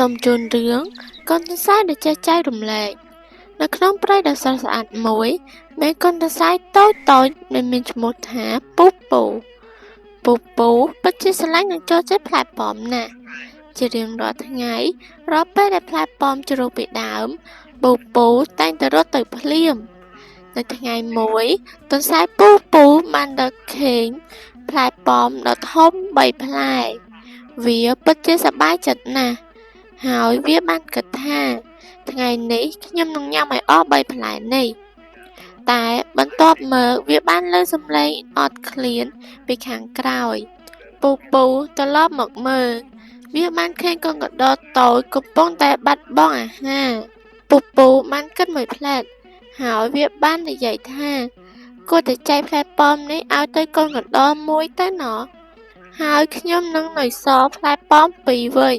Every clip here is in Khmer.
សូមជូនរឿងកូនទន្សាយដែលចេះចែករំលែកនៅក្នុងព្រៃដ៏ស្រស់ស្អាតមួយ មានកូនទន្សាយតូចៗដែលមានឈ្មោះថាពូពូពូពូពិតជាស្រឡាញ់និងចូលចិត្តផ្លែប៉ោមណាស់ជារៀងរាល់ថ្ងៃរាល់ពេលដែលផ្លែប៉ោមជ្រុះពីដើមពូពូតែងតែរត់ទៅភ្លាមនៅថ្ងៃមួយទន្សាយពូពូបានដឹកខេងផ្លែប៉ោមដ៏ធំ3ផ្លែវាពិតជាសប្បាយចិត្តណាស់ហើយវាបានគិតថាថ្ងៃនេះខ្ញុំនឹងញ៉ាំឲ្យអស់3ផ្លែនេះតែបន្ទាប់មកវាបានលើសំឡេងអត់ឃ្លានពីខាងក្រោយពូពូត្រឡប់មកមើលវាបានឃើញកូនកណ្ដុរតូចកំពុងតែបាត់បង់អាហារពូពូបានគិតមួយភ្លែតហើយវាបាននិយាយថាគួរតែចែកផ្លែប៉ោមនេះឲ្យទៅកូនកណ្ដុរមួយទៅណោះហើយខ្ញុំនឹងនៅសល់ផ្លែប៉ោមពីរវិញ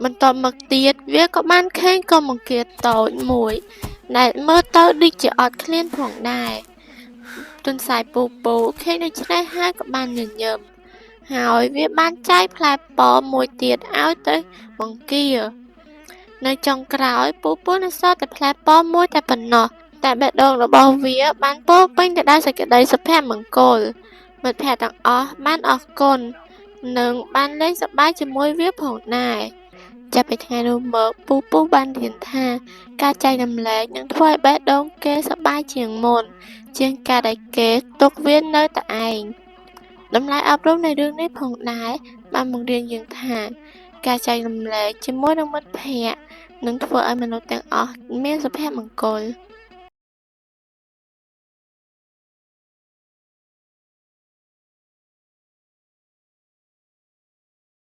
បន្ទាប់មកទៀតវាក៏បានឃើញកូនបង្គាតូចមួយដែលមើលទៅដូចជាអត់ឃ្លានផងដែរទន្សាយពូពូឃើញដូច្នេះហើយក៏បានញញឹមហើយវាបានចែកផ្លែប៉ោមមួយទៀតឲ្យទៅបង្គានៅចុងក្រោយពូពូនៅសល់តែផ្លែប៉ោមមួយតែប៉ុណ្ណោះតែបេះដូងរបស់វាបានពោពេញទៅដោយសេចក្តីសុភមង្គលមិត្តភក្តិទាំងអស់បានអរគុណនិងបានលេងសប្បាយជាមួយវាផងដែរចាប់ពីថ្ងៃនោះមកពូពូបានរៀនថាការចែករំលែកនឹងធ្វើឲ្យបេះដូងគេសប្បាយជាងមុនជាងការដែលគេទុកវានៅតែឯងតម្លៃអប់រំនៃរឿងនេះផងដែរបានបង្រៀនយើងថាការចែករំលែកជាមួយនឹងមិត្តភក្តិនឹងធ្វើឲ្យមនុស្សទាំងអស់មានសុភមង្គល។